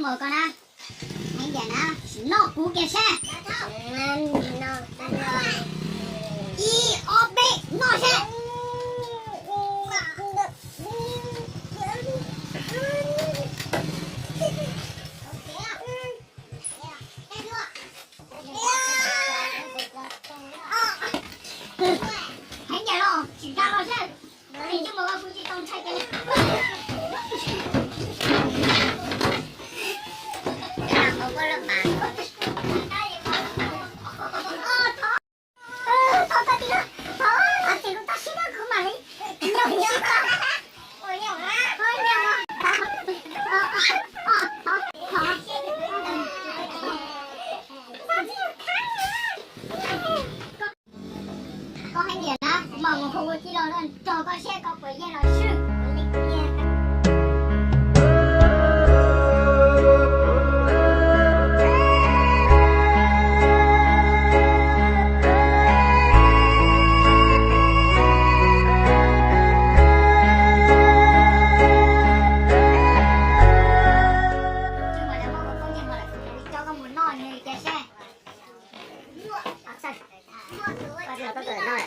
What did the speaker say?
Mus koj na, heev tiag na, sim noj kuv kiag seb. Ib ob peb noj seb. Heev tiag los tsis dag los seb. Tus mus kuv tsis tau ntshai tias Koj hais tias na, kuv mam mus hu ua tij laug nrog koj seb koj puas yeej los swb. Coj koj mus noj nws kiag seb. Koj tsis los koj tawm noj.